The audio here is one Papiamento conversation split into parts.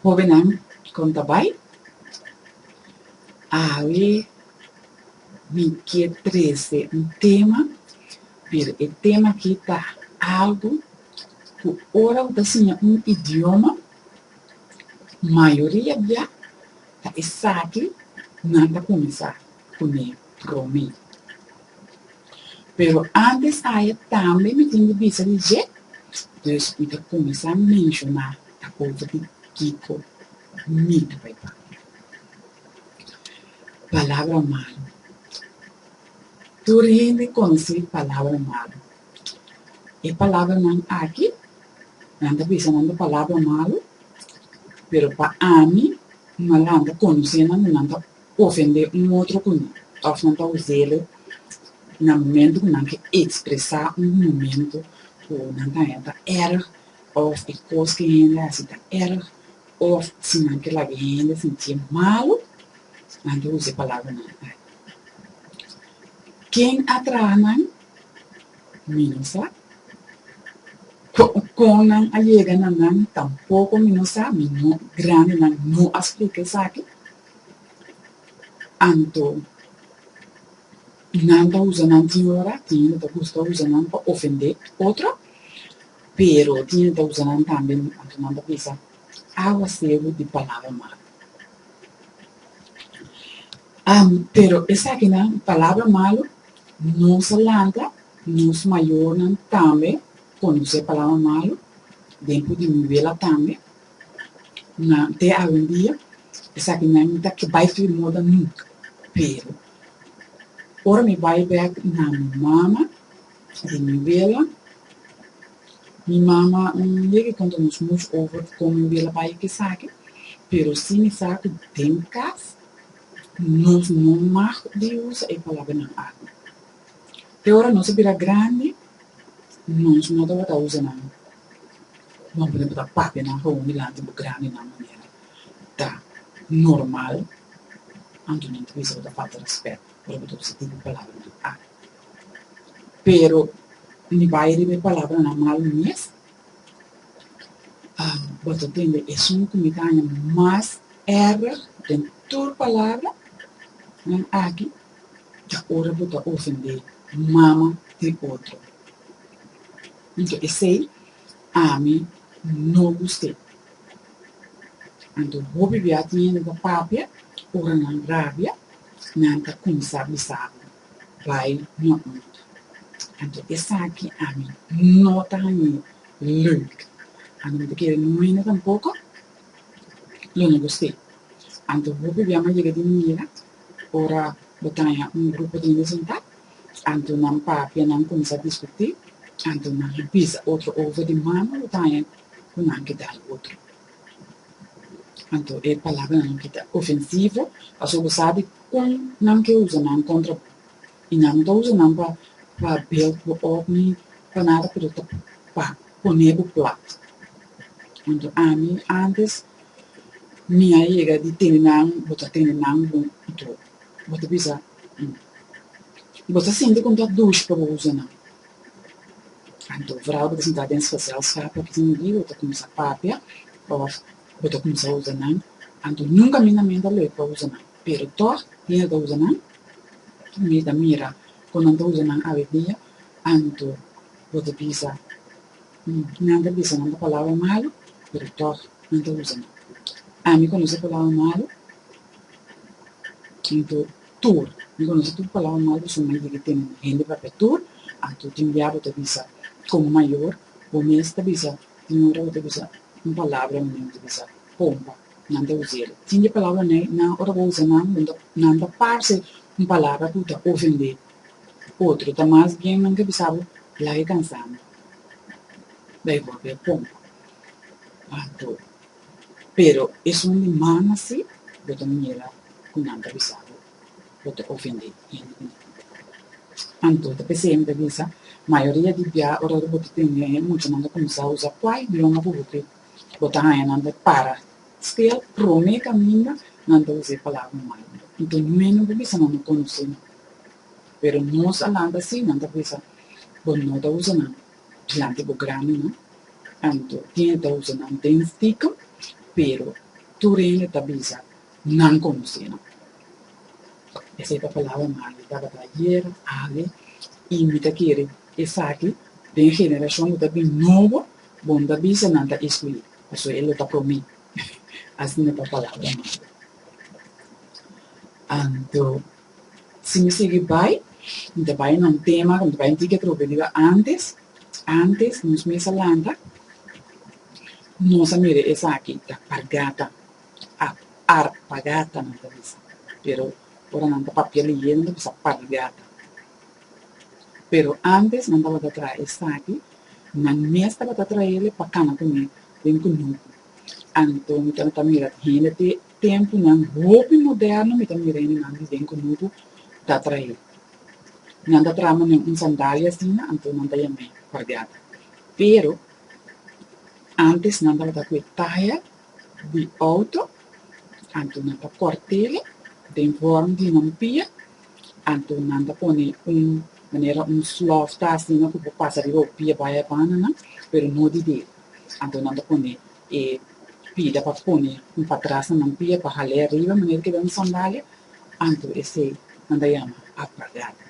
Hóbennan, kon ta bai? Awe mi ke trese un tema, pero e tema aki ta algu ku ora bo ta siña un idioma, mayoria bia ta esaki nan ta kuminsá kuné promé. Pero ántes aya tambe mi tin di bisa di dje, dus mi ta kuminsá menshoná ta over di kiko mi ta bai papia. Palabra malu. Tur hende konosé palabra malu. E palabranan aki, nan ta bisa nan ta palabra malu, pero pa ami no a lanta konosé nan ku nan ta ofendé un otro ku nan òf nan ta us'el na momento ku nan ke ekspresá un momento ku nan ta haña ta èrg òf e kos ku e hende a hasi ta èrg òf si nan ke laga e hende sintié malu, nan ta usa e palabranan aki. Ken a traha nan? Mi no sa. Kon nan a yega na nan tampoko mi no sa, mi no grandinan no a splika esaki. Anto nan ta usa nan tin ora, tin hende ta gusta usa nan pa ofendé otro, pero tin hende ta usa nan tambe anto nan ta bisa awaseru di palabra malu. Pero esakinan palabra malu nos a lanta, nos mayornan tambe konosé palabra malu, den por di mi wela tambe. Na te awendia esakinan ta ke bai for di moda nunka, pero ora mi bai bek na mi mama di mi wela, mi mama yega i konta nos muchu over kon mi wela bai ku esaki, pero si mi sa ku den kas nos no mag di usa e palabranan aki. Te ora nos a bira grandi nos no tabata usa nan. Bo por ta papia nan gewoon dilanti bo grandinan manera ta normal, anto nan ta bisa bo ta falta respet ora bo ta usa tipo palabranan aki. Pero mi bai riba e palabranan malu mes, bo ta tende esun ku mi ta haña mas erg den tur palabra nan aki ta ora bo ta ofendé mama di otro. Anto esei ami no gust'é. Anto hopi bia tin hende ta papia, ora nan rabia, nan ta kuminsá bisa bo bai na otro. Anto esaki ami no ta hañ'é leuk. Anto mi ta kere niun hende tampoko lo no gust'é. Anto hopi bia mi a yega di mira ora bo ta haña un grupo di hende sentá. Anto nan papia, nan kuminsá diskutí, anto nan a bisa otro over di mano lo ta haña ku nan ke dal otro. Anto e palabranan ke ta ofensivo, pasobra bo sabi kon nan ke usa nan kontra bo. I nan no ta usa nan pa pa build bo op ni pa nada, pero ta pa pone bo plat. Anto ami antes mi a yega di tene nan, bo ta tene nan bon, anto bo ta bisa. Bo ta sinti ku ta dushi pa bo usa nan. Anto vrouw bo ta sinta den gezelschap aki tin di bo ta kuminsá papia òf bo ta kuminsá usa nan. Anto nunka mi na mente a leuk pa usa nan, pero tòg hende ta usa nan. Mi ta mira kon nan ta usa nan awendia, anto bo ta bisa nan ta bisa nan ta palabra malu, pero tòg nan ta usa nan. Ami konosé palabra malu. Anto tur, mi konosé tur palabra malu pasobra mi a yega tene hende papia tur, anto tin bia bo ta bisa komo mayor bo mes ta bisa tin ora bo ta bisa un palabra manera bo ta bisa pompa nan ta us'el. Tin di palabra nei nan ora bo usa nan bo ta nan ta parse un palabra ku ta ofendé otro ta mas bien nan ke bisa bo laga e kansa mi bijvoorbeeld pompa anto. Pero esun di mama si bo ta mira ku nan ta bisa bo, bo ta ofendé hende ku nan. Anto ta p'esei mi ta bisa, mayoria di bia ora bo ta tende e muchanan ta kuminsá usa kua idioma ku bo ke, bo ta haña nan ta para stil promé kaminda nan ta usa e palabra malu. Anto nue no por bisa nan no konosé nan. Pero nos a lanta si nan ta bisa bo no ta usa nan. Dilanti bo grandinan, anto tin e ta usa nan den stikem, pero Tur hende ta bisa nan konosé nan. Esei ta palabra malu tabata ayera, awe i mi ta kere esaki den generashon ku ta bin nobo bo no ta bisa nan ta eskuyé pasobra e lo ta promé. Asina ta palabra malu. Anto si mi sigui bai mi ta bai na un tema ku mi ta bai un tiki atrobe riba antes. Antes nos mes a lanta nos a mira esaki ta pargata. Arpagata nan ta bisa, pero ora nan ta papia lihé nan ta bisa pargata. Pero antes nan tabata traha esaki, nan mes tabata traele pa kana kuné den kunuku. Anto mi tabata mira hende te tempunan hopi moderno mi ta mira hendenan di den kunuku ta trae. Nan ta traha manera un sandalia asina anto nan ta yam'é pargata. Pero antes nan tabata ku e taya di outo, anto nan ta kòrt'e den vòrm di nan pia, anto nan ta pone un manera un slòf ta asina ku por pasa riba bo pia bai a banda nan, pero no di dede. Anto nan ta pone e pida pa pone un patras na nan pia pa hal'e ariba manera keda un sandalia, anto esei nan ta yama alpargata.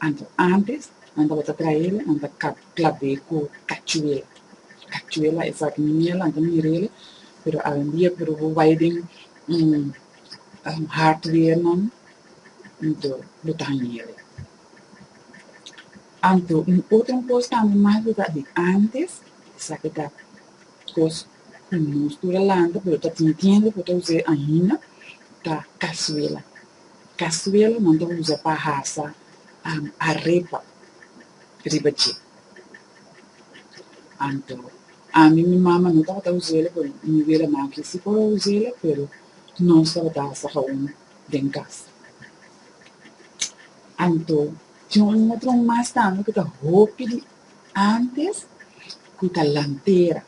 Anto antes nan tabata trael, nan ta klab'e ku kachuela. Cachuela esaki mi mira lanta mirele pero awendia pero bo bai den un hardware nan anto bo ta hañele. Anto un otro kos tambe mas bo ta di antes esaki ta kos ku nos tur a lanta pero ta tin tiempo ku ta us'é ainda ta cazuela. Cazuela nan ta usa pa hasa arepa riba dje. Anto ami mi mama no tabata us'el pero mi wela maki si por a us'el pero nos tabata hasa gewoon den kas. Anto tin un otro mas tambe ku ta hopi di antes ku ta lantera.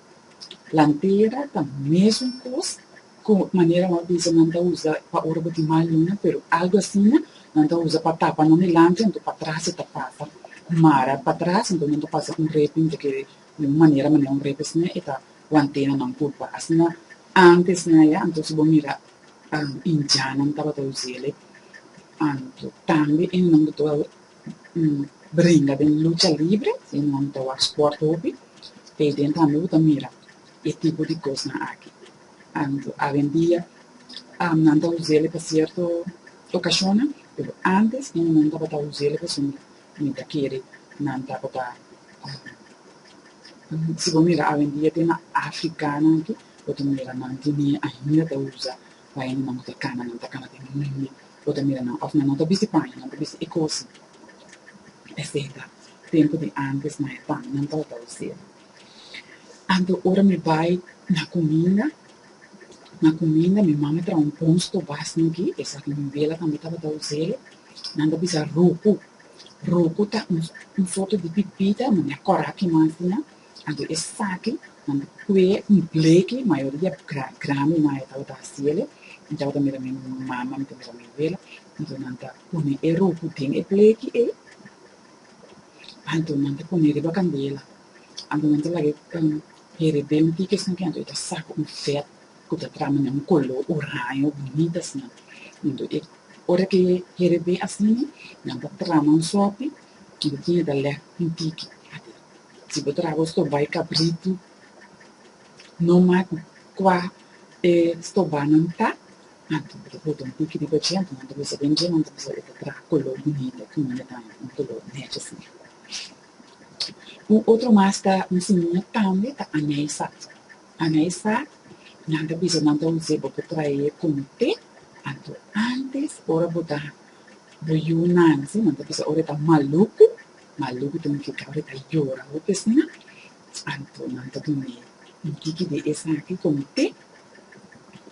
Lantera ta mesun kos ku manera bo a bisa nan ta usa pa ora bo tin mal luna pero algo asina nan ta usa pa tapa nan dilanti anto patras e ta pasa mara patras anto nan ta pasa un repi mi ta kere di un manera manera un repi asina e ta want'é na nan kurpa asina antes nan ya anto si bo mira indiannan tabata us'el anto tambe e nan ku ta bringa den lucha libre e nan ta wak sport hopi eyden tambe bo ta mira e tipo di kosnan aki. Anto awendia nan ta us'el pa sierto okashonnan, pero ántes nan tabata us'el pasobra mi ta kere nan tabata, si bo mira awendia te na afrikanan aki bo ta mira nan tene ainda ta usa pa hendenan ku ta kana nan ta kana den mundo bo ta mira nan òf nan no ta bisti paña nan ta bisti e kosi esei ta tempu di ántes nan e tambe nan tabata us'el. Anto ora mi bai na kuminda, na kuminda mi mama traha un bon stobas aki, esaki mi wela tambe tabata us'el, nan ta bisa roku. Roku ta un un sorto di pipita, manera kòrá kima asina, anto esaki nan ta kue un bleki, mayoria grandi nan e tabata hasiel, mi tabata mira mi mama, mi ta mira mi wela, anto nan ta pone e roku den e bleki ei, anto nan ta pone riba kandela. Anto nan ta laga e herebé un tiki asina anto e ta saka un fèt ku ta traha manera un koló oraño bunita asina. Anto e ora ku e herebé asina nan ta trama un sòpi anto tin e ta lèk un tiki. Si bo traha bo stobá e kabritu no mas ku kua e stobánan ta anto bo ta bota un tiki riba dje anto nan ta bisa den dje nan ta bisa e ta traha koló bunita ku nan ta haña un koló nèchi asina. Un otro mas ta un simia tambe ta anijsat. Anijsat nan ta bisa nan ta us'é bo por trae komo te, anto antes ora bo ta bo yu nanse nan ta bisa ora e ta maluku, maluku ta nifiká ora e ta yora hopi asina, anto nan ta dun'é un tiki di esaki komo te,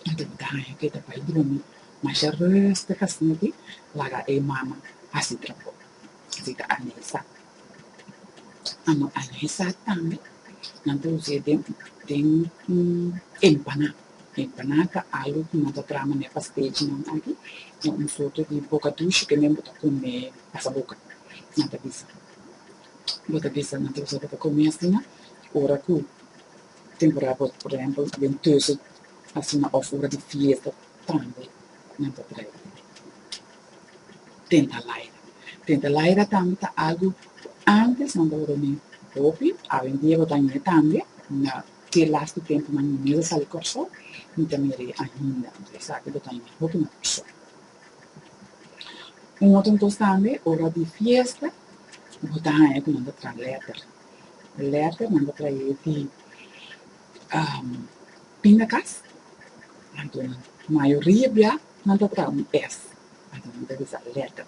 anto bo ta haña ku e ta bai drumi masha rustig asina aki laga e mama hasi trabou. Esei ta anesa. Amo anesa tambe nan ta us'é den den un empaná. Empaná ta algu ku nan ta traha manera pastechinan aki na un sorto di boka dushi ke men bo ta kome pasa boka nan ta bisa. Bo ta bisa nan ta bisa bo ta kome asina ora ku temporada por ehempel den tussen. Asina òf ora di fiesta tambe nan ta trae tenta laira. Tenta laira tambe ta algu ku ántes nan tabata duni hopi, awendia bo ta hañ'é tambe. Na te lastu tempunan mi mes a sali Kòrsou, mi ta mir'é ainda. Anto esaki bo ta hañ'é hopi na Kòrsou. Un otro kos tambe, ora di fiesta bo ta haña ku nan ta traha lèter. Lèter nan ta trae di pindakas, anto nan mayoria bia nan ta traha un S, anto nan ta bisa lèter.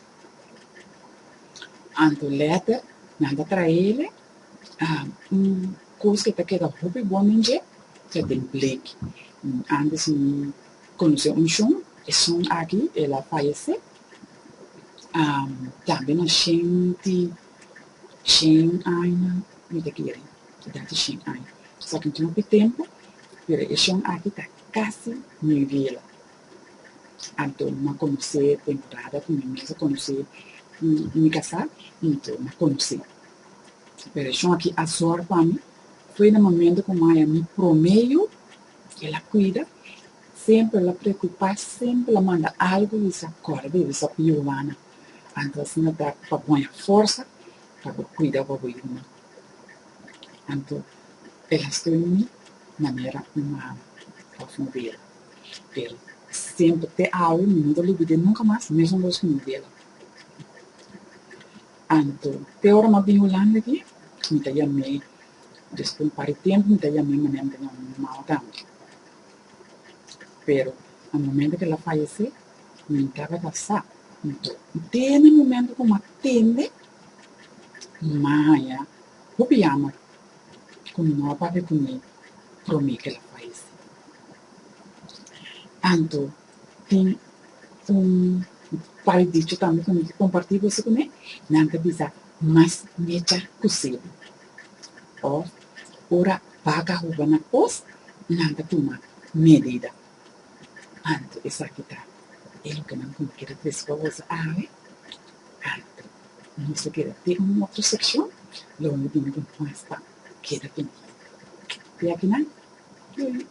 Anto lèter nan ta traele un kos ku ta keda hopi bon den dje ta den bleki. Antes mi konosé un shon, e shon aki el a fayesé tambe na shenti shen aña mi ta kere, edat di shen aña. Esaki no tin hopi tempu, pero e shon aki ta kasi mi wela. Anto mi a konosé temporada ku mi mes a konosé mi kasá, anto mi a konosé. Pero e shon aki a zòrg pa mi, foi na momento ku mi a haña mi promé yu, el a kuida, semper el a preokupá, semper el a manda algu bisa kòrda bisa ku Giovanna. Anto asina ta pa bo haña forsa pa bo kuida bo bo yunan. Anto el a steun mi manera un mama òf un wela. Pero semper te awe mi no ta lubid'é nunka mas mesun kos ku mi wela. Anto te ora mi a bin Hulanda aki mi ta yam'é despues un par di tempu mi ta yam'é manera mi ta yama mi mama tambe. Pero na momento ku el a fayesé mi tabata sa. Anto te na momento ku mi a tende mi a haña hopi yamber ku mi no a papia kuné promé ku el a fayesé. Anto tin un par di dicho tambe ku mi ke kompartí boso kuné, nan ta bisa mas mecha ku sebu òf ora baka hoba na pos nan ta tuma medida. Anto esaki ta e loke nan ku mi kere trese pa boso awe. Anto nos ta keda te un otro sekshon lo mi bini ku mas pa keda pendiente. Te akinan, doei!